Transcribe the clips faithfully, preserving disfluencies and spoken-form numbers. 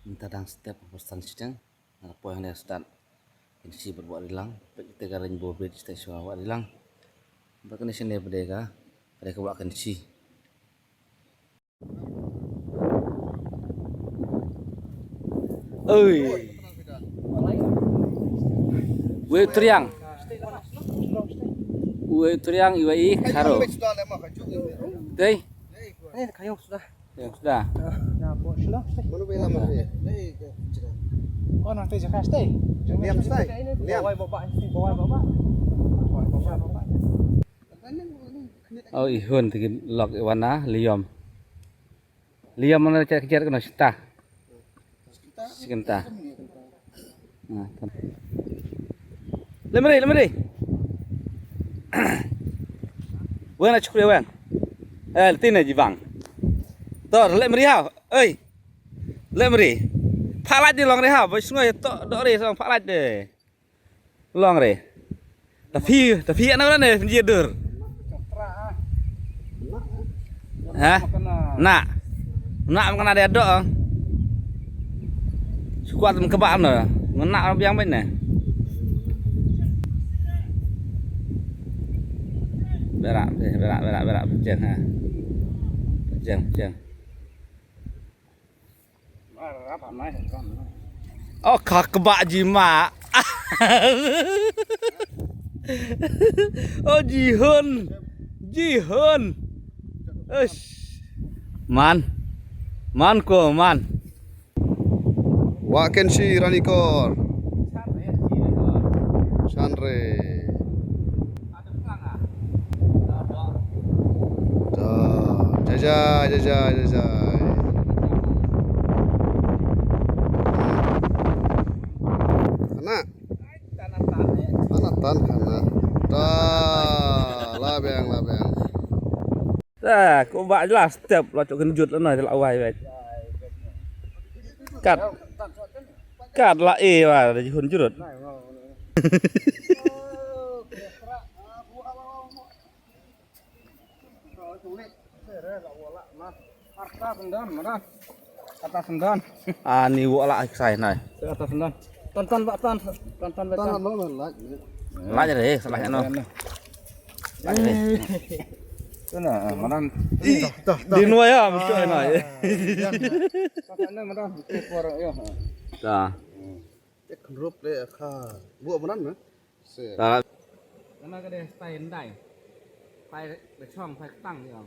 Mynta dang step ba san shiteng. Nga la poi hangne stad. Kynshi bad Wah Rilang. Peit kita ka Rainbow Bridge te shuwa Wah Rilang. Ba kane shane ba dei ka, ka dei ka Wah Kynshi. Oi. Wei Triang. Wei Triang iwa i Kharo. Tei. Ni ka yung sudah. Yung sudah. Oh, nanti jaga stay. Liam stay. Liam. Bawai baba, bawai baba. Bawai baba. Oh, i hun tiki lok iwana liom. Liom mana cek cek kena sita. Sikenta. Lemri, lemri. Wen a chukri wen. Eh, tina jibang. Tor, lemri hau. Oi. Lemri. Phalaj di long ri hau. Bos ngoi to do ri song phalaj de. Long re. Tapi, tapi anak mana ni penjidur. Ha? Nak. Nak makan ada dok. Sekuat kebak anda. Ngenak biang baik ni. Berak, berak, berak, berak, pejeng ha. Pejeng, pejeng. Oh, ka kebak jima. Oh, Jihun. Jihun. Eish. Man. Man ko, man. Wah Kynshi Ranikor. Shanre. Da, jajai, jajai, jajai. Kana? Kana tan kana. Da, la beng, la beng. Da, ko ba jelas step la cok kynjut la noi la wai wai. Kat. Kat la e wa da jihun jurut. Atas sendon, mana? Atas sendon. Ani wok la ai ksai nai. Atas sendon. Ton ton bak ton, ton ton bak ton. Ton lo lo laj. Laj re, salah no. Laj re. Sana, mana? Di nuai ya, mesti nai. Sana mana? Por yo. Ta. Tek rup le kha. Wok mana? Sa. Kana ka dei stai ndai. Stai da chong, stai ktang ïa.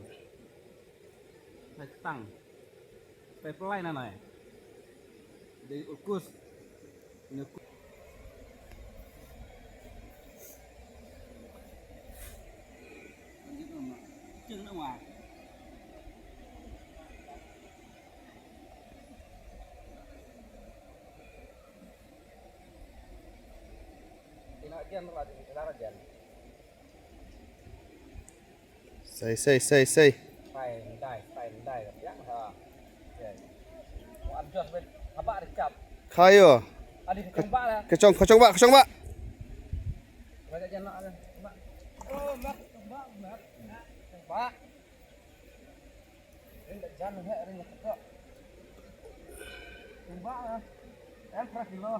Stai ktang. Stai pelai na nai. Dei ulkus. Ni ku. Jeng na wa. Sei, sei, sei, sei. Khayo. Ka chong, ka chong ba, ka chong ba. Ring da jan he, ring da kok. Ring ba, eh. Em, pra kilo.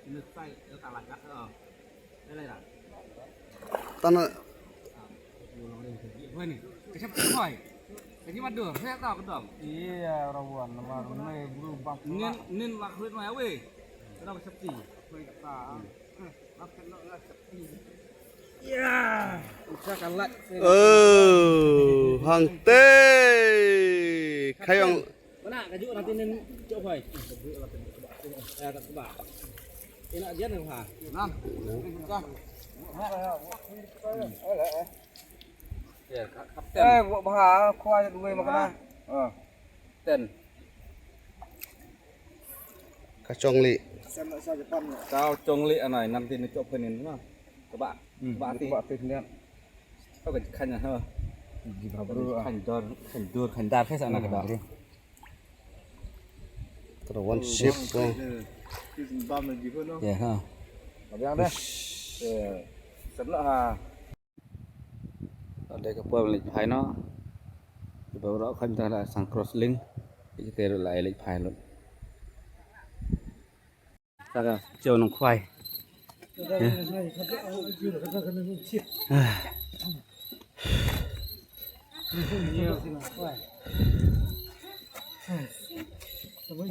Ini sai, ini salah kat, oh. Ini lah. Tanah. Ah, ini orang ring kerja. Wah, ni. Kecap tu, boy. Kerja madu, saya tahu kedong. Iya, rawan, nama rumah berubah. Nin, nin lah, kulit mah, weh. Kenapa sepi? Kulit tak. Oh, hangtei. Khayong. Mana kaju nanti nen cok hoi. Ya, tak sebab. Enak dia nih, ha. Nah. Ya, kapten. Eh, buat bah, kuat dua makan. Ah. Ten. Ka chong li. Ka chong li anai, nanti ni chop penin na. Kebak. Hmm, kebak ti. Kebak ti ni. Kau ka khan ha. Khan dor, khan dor, khan dar ke sana kebak. Kena one ship tu. Ya ha. Abang deh. Ya. Sebelah ha. Ada ke pun lagi hai no. Baroh kham ta la sang cross link. Kita la elek phai lut. Saka jauh nong khwai.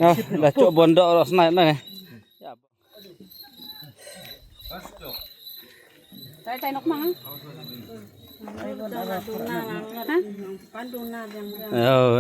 Ah, la cok bondok ros nai nai. Tai tai nok mang. Ha? Pan duna biang biang. Oh.